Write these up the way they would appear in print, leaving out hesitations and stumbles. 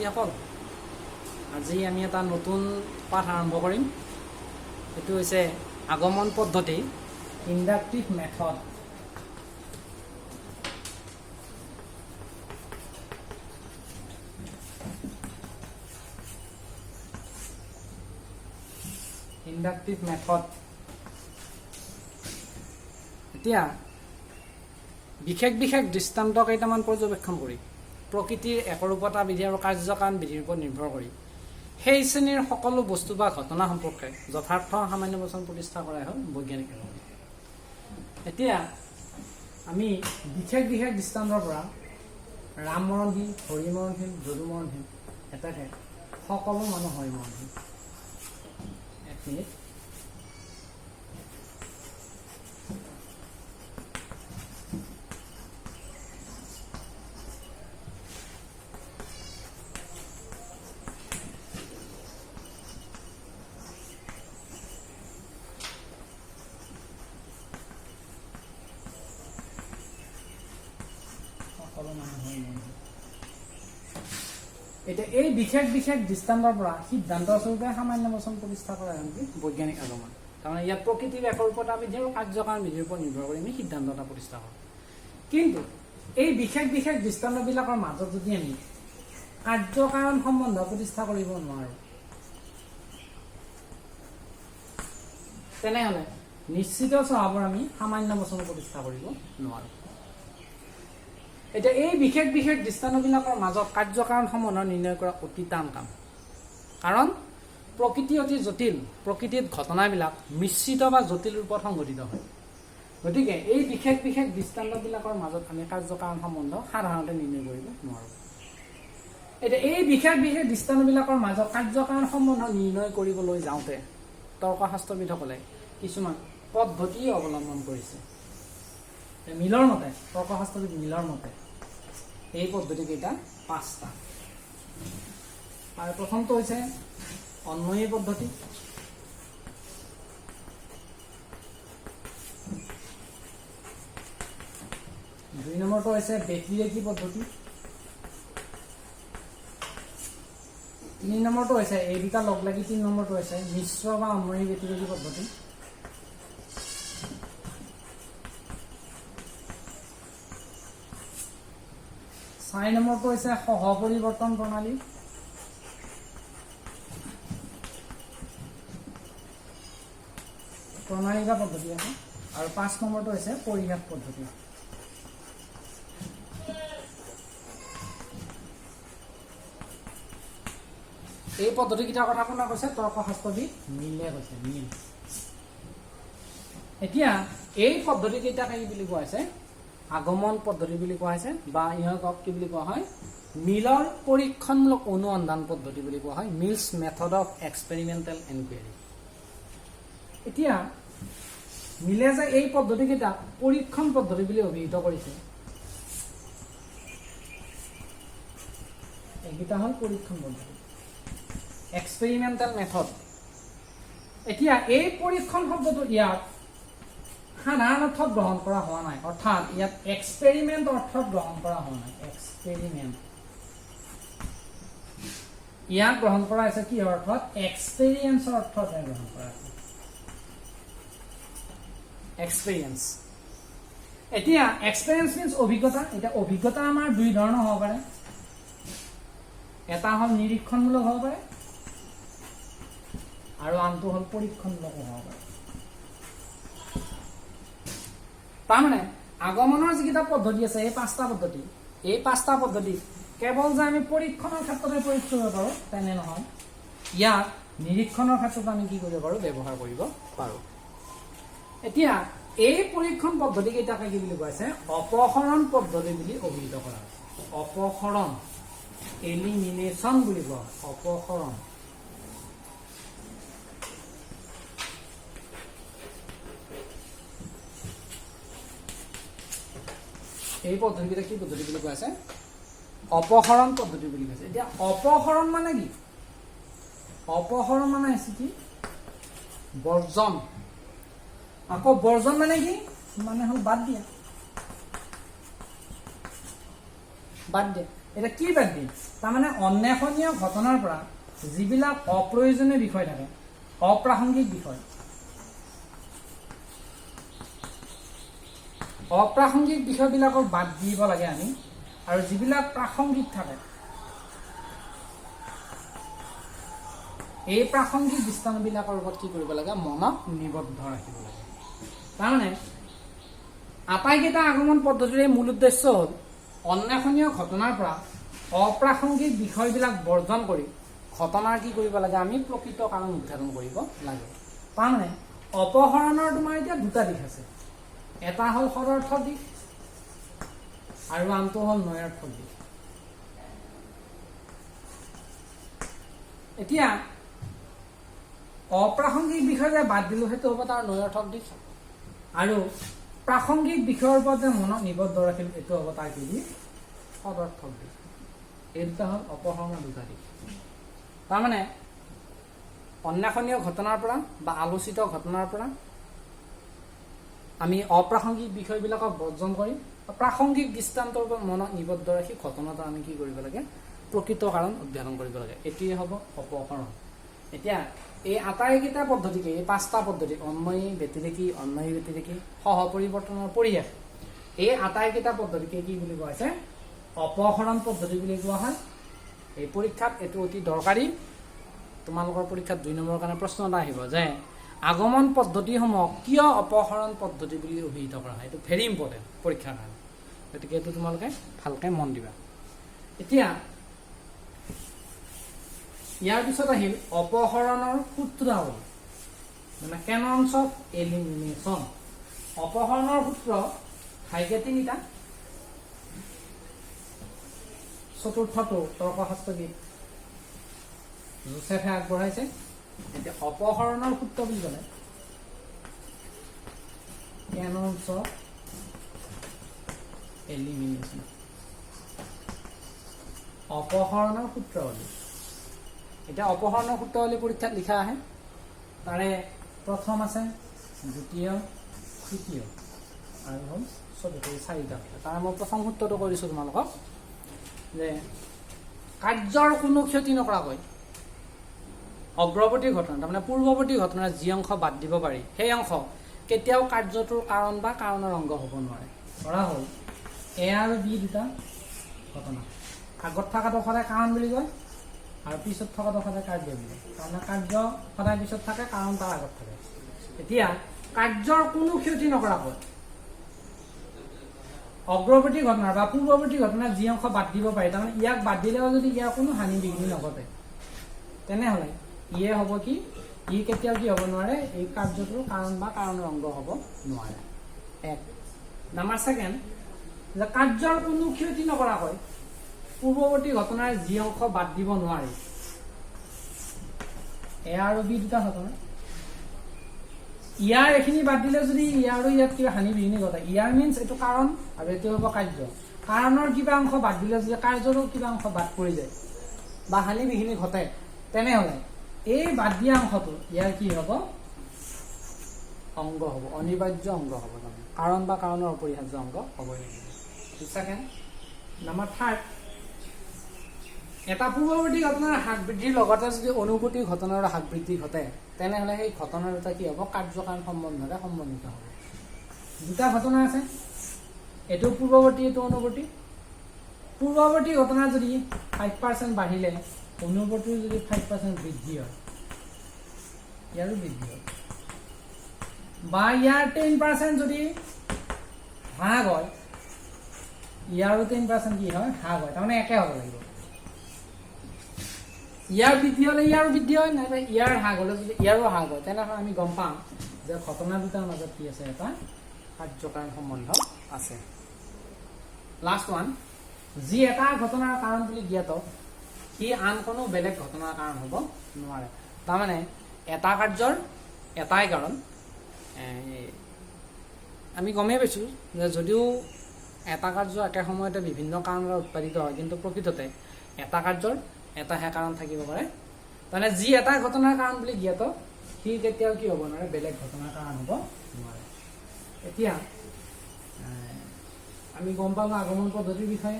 ছাত্ৰীসকল, আজি আমি এটা নতুন পাঠ আৰম্ভ কৰিম। সেইটো হৈছে আগমন পদ্ধতি, ইণ্ডাক্টিভ মেথড। Inductive method. এতিয়া বিশেষ বিশেষ দৃষ্টান্ত কেইটামান পৰ্যবেক্ষণ কৰি প্ৰকৃতিৰ একৰূপতা বিধি আৰু কাৰ্যকাৰণ বিধিৰ ওপৰত নিৰ্ভৰ কৰি সেই শ্ৰেণীৰ সকলো বস্তু বা ঘটনা সম্পৰ্কে যথাৰ্থ সামান্য বচন প্ৰতিষ্ঠা কৰাই হ'ল বৈজ্ঞানিক আগমন। এতিয়া আমি বিশেষ বিশেষ দৃষ্টান্তৰ পৰা ৰাম মৰণশীল, হৰি মৰণশীল, যদু মৰণশীল, এটাকে সকলো মানুহ হৰি মৰণশীল। এক মিনিট। সকলো মানুহ হৰি মৰণশীল। এতিয়া এই বিশেষ বিশেষ দৃষ্টান্তৰ পৰা সিদ্ধান্ত স্বৰূপে সামান্য বচন প্ৰতিষ্ঠা কৰা হ'ল কি? বৈজ্ঞানিক আগমন। তাৰমানে ইয়াত প্ৰকৃতিৰ একৰূপতা বিধি আৰু কাৰ্যকাৰণ বিধিৰ ওপৰত নিৰ্ভৰ কৰি আমি সিদ্ধান্ত এটা প্ৰতিষ্ঠা কৰোঁ। কিন্তু এই বিশেষ বিশেষ দৃষ্টান্তবিলাকৰ মাজত যদি আমি কাৰ্যকাৰণ সম্বন্ধ প্ৰতিষ্ঠা কৰিব নোৱাৰোঁ, তেনেহ'লে নিশ্চিত স্বভাৱৰ আমি সামান্য বচন প্ৰতিষ্ঠা কৰিব নোৱাৰোঁ। এতিয়া এই বিশেষ বিশেষ দৃষ্টান্তবিলাকৰ মাজত কাৰ্যকাৰণ সম্বন্ধ নিৰ্ণয় কৰা অতি টান কাম, কাৰণ প্ৰকৃতি অতি জটিল। প্ৰকৃতিত ঘটনাবিলাক মিশ্ৰিত বা জটিল ৰূপত সংঘটিত হয়। গতিকে এই বিশেষ বিশেষ দৃষ্টান্তবিলাকৰ মাজত আমি কাৰ্যকাৰণ সম্বন্ধ সাধাৰণতে নিৰ্ণয় কৰিব নোৱাৰোঁ। এতিয়া এই বিশেষ বিশেষ দৃষ্টান্তবিলাকৰ মাজত কাৰ্যকাৰণ সম্বন্ধ নিৰ্ণয় কৰিবলৈ যাওঁতে তৰ্কশাস্ত্ৰবিদসকলে কিছুমান পদ্ধতি অৱলম্বন কৰিছে। মিলৰ মতে, তৰ্কশাস্ত্ৰবিদ মিলৰ মতে এই পদ্ধতিকেইটা পাঁচটা। আৰু প্ৰথমটো হৈছে অন্বয়ী পদ্ধতি, দুই নম্বৰটো হৈছে ব্যতিৰেকী পদ্ধতি, তিনি নম্বৰটো হৈছে, এই দুটা লগ লাগি তিনি নম্বৰটো হৈছে মিশ্ৰ বা অন্বয়ী ব্যতিৰেকী পদ্ধতি, চাৰি নম্বৰটো হৈছে সহপৰিৱৰ্তন প্ৰণালী, প্ৰণালী বা পদ্ধতি আছে, আৰু পাঁচ নম্বৰটো হৈছে পৰিঘাত পদ্ধতি। এই পদ্ধতিকেইটাৰ কথা কোনে কৈছে? তৰ্কশাস্ত্ৰবিদ মিলে কৈছে, মিল। এতিয়া এই পদ্ধতিকেইটাক কি বুলি কোৱা হৈছে? আগমন পদ্ধতি বুলি কোৱা হৈছে, বা ইহঁতক কি বুলি কোৱা হয়? মিলৰ পৰীক্ষণমূলক অনুসন্ধান পদ্ধতি বুলি কোৱা হয়, Mill's method of experimental enquiry। এতিয়া মিলে যে এই পদ্ধতিকেইটাক পৰীক্ষণ পদ্ধতি বুলি অভিহিত কৰিছে, এইকেইটা হ'ল পৰীক্ষণ পদ্ধতি, এক্সপেৰিমেণ্টেল মেথড। এতিয়া এই পৰীক্ষণ শব্দটো ইয়াত সাধাৰণ অৰ্থত গ্ৰহণ কৰা হোৱা নাই, অৰ্থাৎ ইয়াত এক্সপেৰিমেণ্ট অৰ্থত গ্ৰহণ কৰা হোৱা নাই। এক্সপেৰিমেণ্ট ইয়াত গ্ৰহণ কৰা হৈছে কি অৰ্থত? এক্সপেৰিয়েন্সৰ অৰ্থত গ্ৰহণ কৰা হৈছে, এক্সপেৰিয়েন্স। এতিয়া এক্সপেৰিয়েন্স মিনছ অভিজ্ঞতা। এতিয়া অভিজ্ঞতা আমাৰ দুই ধৰণৰ হ'ব পাৰে। এটা হ'ল নিৰীক্ষণমূলক হ'ব পাৰে আৰু আনটো হ'ল পৰীক্ষণমূলক হ'ব পাৰে। তাৰমানে আগমনৰ যিকেইটা পদ্ধতি আছে, এই পাঁচটা পদ্ধতি, এই পাঁচটা পদ্ধতি কেৱল যে আমি পৰীক্ষণৰ ক্ষেত্ৰতে প্ৰয়োগ কৰিব পাৰোঁ তেনে নহয়, ইয়াক নিৰীক্ষণৰ ক্ষেত্ৰত আমি কি কৰিব পাৰোঁ? ব্যৱহাৰ কৰিব পাৰোঁ। এতিয়া এই পৰীক্ষণ পদ্ধতিকেইটাকে কি বুলি কোৱা হৈছে? অপসৰণ পদ্ধতি বুলি অভিহিত কৰা হৈছে। অপসৰণ, এলিমিনেশ্যন বুলি কোৱা হয়, অপসৰণ। এই পদ্ধতিকেইটা কি পদ্ধতি বুলি কোৱা আছে? অপসৰণ পদ্ধতি বুলি কৈছে। এতিয়া অপসৰণ মানে কি? অপসৰণ মানে হৈছে কি? বৰ্জন। আকৌ বৰ্জন মানে কি? মানে হ'ল বাদ দিয়া, বাদ দিয়া। এতিয়া কি বাদ দিম? তাৰমানে অন্বেষণীয় ঘটনাৰ পৰা যিবিলাক অপ্ৰয়োজনীয় বিষয় থাকে, অপ্ৰাসংগিক বিষয়, অপ্ৰাসংগিক বিষয়বিলাকক বাদ দিব লাগে আমি, আৰু যিবিলাক প্ৰাসংগিক থাকে এই প্ৰাসংগিক দৃষ্টান্তবিলাকৰ ওপৰত কি কৰিব লাগে? মনক নিবদ্ধ ৰাখিব লাগে। তাৰমানে আটাইকেইটা আগমন পদ্ধতিৰে মূল উদ্দেশ্য হ'ল অন্বেষণীয় ঘটনাৰ পৰা অপ্ৰাসংগিক বিষয়বিলাক বৰ্জন কৰি ঘটনাৰ কি কৰিব লাগে? আমি প্ৰকৃত কাৰণ উদ্ঘাটন কৰিব লাগে। তাৰমানে অপহৰণৰ তোমাৰ এতিয়া দুটা দিশ আছে, এটা হ'ল সদৰ্থ দিশ আৰু আনটো হ'ল নৈয়াৰ্থক দিশ। এতিয়া অপ্ৰাসংগিক বিষয় যে বাদ দিলোঁ সেইটো হ'ব তাৰ নৈয়াৰ্থক দিশ, আৰু প্ৰাসংগিক বিষয়ৰ ওপৰত যে মনক নিবদ্ধ ৰাখিলোঁ এইটো হ'ব তাৰ কি দিশ? সদৰ্থক দিশ। এই দুটা হ'ল অপহৰণৰ দুটা দিশ। তাৰমানে অন্বেষণীয় ঘটনাৰ পৰা বা আলোচিত ঘটনাৰ পৰা আমি অপ্ৰাসংগিক বিষয়বিলাকক বৰ্জন কৰি প্ৰাসংগিক দৃষ্টান্তৰ ওপৰত মনক নিবদ্ধ ৰাখি ঘটনাটো আমি কি কৰিব লাগে? প্ৰকৃত কাৰণ উদ্ঘাটন কৰিব লাগে। এইটোৱে হ'ব অপহৰণ। এতিয়া এই আটাইকেইটা পদ্ধতিকে, এই পাঁচটা পদ্ধতি, অন্বয়ী, ব্যতিৰেকী, অন্বয়ী, ব্যতিৰেকী, সহপৰিৱৰ্তনৰ পৰিশেষ, এই আটাইকেইটা পদ্ধতিকে কি বুলি কোৱা হৈছে? অপহৰণ পদ্ধতি বুলি কোৱা হয়। এই পৰীক্ষাত এইটো অতি দৰকাৰী। তোমালোকৰ পৰীক্ষাত 2 নম্বৰৰ কাৰণে প্ৰশ্ন এটা আহিব যে আগমন পদ্ধতিসমূহক কিয় অপহৰণ পদ্ধতি বুলি অভিহিত কৰা হয়। এইটো ভেৰি ইম্পৰ্টেণ্ট পৰীক্ষাৰ কাৰণে, গতিকে এইটো তোমালোকে ভালকৈ মন দিবা। এতিয়া ইয়াৰ পিছত আহিল অপহৰণৰ সূত্ৰাৱলী, মানে কেননছ অফ এলিমিনেশ্যন। অপহৰণৰ সূত্ৰ ঘাইকে তিনিটা, চতুৰ্থটো তৰ্কশাস্ত্ৰবিদ জোচেফে আগবঢ়াইছে। এতিয়া অপহৰণৰ সূত্ৰ বুলি ক'লে কেননছ অফ এলিমিনেশ্যন, অপহৰণৰ সূত্ৰাৱলী। এতিয়া অপহৰণৰ সূত্ৰাৱলী পৰীক্ষাত লিখা আহে, তাৰে প্ৰথম আছে, দ্বিতীয়, তৃতীয় আৰু হ'ল চতুৰ্থ, এই চাৰিটা। তাৰে মই প্ৰথম সূত্ৰটো কৈ দিছোঁ তোমালোকক যে কাৰ্যৰ কোনো ক্ষতি নকৰাকৈ অগ্ৰৱৰ্তী ঘটনা, তাৰমানে পূৰ্বৱৰ্তী ঘটনাৰ যি অংশ বাদ দিব পাৰি সেই অংশ কেতিয়াও কাৰ্যটোৰ কাৰণ বা কাৰণৰ অংগ হ'ব নোৱাৰে। ধৰা হ'ল এ আৰু বি দুটা ঘটনা, আগত থকাটো সদায় কাৰণ বুলি কয় আৰু পিছত থকাটো সদায় কাৰ্য বুলি কয়। তাৰমানে কাৰ্য সদায় পিছত থাকে, কাৰণ তাৰ আগত থাকে। এতিয়া কাৰ্যৰ কোনো ক্ষতি নকৰাকৈ অগ্ৰৱৰ্তী ঘটনাৰ বা পূৰ্বৱৰ্তী ঘটনাৰ যি অংশ বাদ দিব পাৰি, তাৰমানে ইয়াক বাদ দিলেও যদি ইয়াৰ কোনো হানি বিঘিনি নঘটে, তেনেহ'লে ইয়ে হ'ব কি, ই কেতিয়াও কি হ'ব নোৱাৰে, এই কাৰ্যটোৰ কাৰণ বা কাৰণৰ অংগ হ'ব নোৱাৰে। এক নাম্বাৰ ছেকেণ্ড, যে কাৰ্যৰ কোনো ক্ষতি নকৰাকৈ পূৰ্বৱৰ্তী ঘটনাৰ যি অংশ বাদ দিব নোৱাৰি, এ আৰু বি দুটা ঘটনা, ইয়াৰ এইখিনি বাদ দিলে যদি ইয়াৰ আৰু ইয়াত কিবা হানি বিঘিনি ঘটে, ইয়াৰ মিনছ এইটো কাৰণ আৰু এইটো হ'ব কাৰ্য, কাৰণৰ কিবা অংশ বাদ দিলে যদি কাৰ্যৰো কিবা অংশ বাদ পৰি যায় বা হানি বিঘিনি ঘটে, তেনেহ'লে এই বাদ দিয়া অংশটো ইয়াৰ কি হ'ব? অংগ হ'ব, অনিবাৰ্য অংগ হ'ব, তাৰমানে কাৰণ বা কাৰণৰ অপৰিহাৰ্য অংগ হ'বই লাগিব। ছেকেণ্ড নাম্বাৰ থাৰ্ড, এটা পূৰ্বৱৰ্তী ঘটনাৰ হ্ৰাস বৃদ্ধিৰ লগতে যদি অনুবৰ্তী ঘটনাৰ হ্ৰাস বৃদ্ধি ঘটে, তেনেহ'লে সেই ঘটনা দুটা কি হ'ব? কাৰ্যকাৰণ সম্বন্ধৰে সম্বন্ধিত হ'ব। দুটা ঘটনা আছে, এইটো পূৰ্বৱৰ্তী, এইটো অনুবৰ্তী। পূৰ্বৱৰ্তী ঘটনা যদি 5% বাঢ়িলে অনুবৰ্তীৰ যদি 5% বৃদ্ধি হয়, ইয়াৰো বৃদ্ধি হয়, বা ইয়াৰ 10% যদি হ্ৰাস হয়, ইয়াৰো 10% কি হয়? হ্ৰাস হয়। তাৰমানে একে হ'ব লাগিব। ইয়াৰ বৃদ্ধি হ'লে ইয়াৰো বৃদ্ধি হয়, নাইবা ইয়াৰ হ্ৰাস হ'লে যদি ইয়াৰো হ্ৰাস হয়, তেনেহ'লে আমি গম পাম যে ঘটনা দুটাৰ মাজত কি আছে? এটা কাৰ্যকাৰণ সম্বন্ধ আছে। লাষ্ট ওৱান, যি এটা ঘটনাৰ কাৰণ বুলি জ্ঞাত, সি আন কোনো বেলেগ ঘটনাৰ কাৰণ হ'ব নোৱাৰে। তাৰমানে এটা কাৰ্যৰ এটাই কাৰণ। আমি গমেই পাইছোঁ যে যদিও এটা কাৰ্য একে সময়তে বিভিন্ন কাৰণত উৎপাদিত হয়, কিন্তু প্ৰকৃততে এটা কাৰ্যৰ এটাহে কাৰণ থাকিব পাৰে। তাৰমানে যি এটা ঘটনাৰ কাৰণ বুলি জ্ঞাত, সি কেতিয়াও কি হ'ব নোৱাৰে? বেলেগ ঘটনাৰ কাৰণ হ'ব নোৱাৰে। এতিয়া আমি গম পালোঁ আগমন পদ্ধতিৰ বিষয়ে।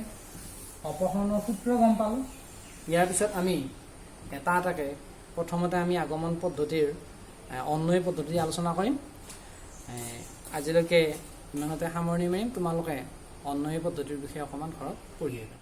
অপসৰণৰ সূত্ৰ গম পালোঁ। ইয়াৰ পিছত আমি এটা এটাকে, প্ৰথমতে আমি আগমন পদ্ধতিৰ অন্বয়ী পদ্ধতি আলোচনা কৰিম। আজিলৈকে ইমানতে সামৰণি মাৰিম। তোমালোকে অন্বয়ী পদ্ধতিৰ বিষয়ে অকণমান ঘৰত পঢ়ি আহিবা।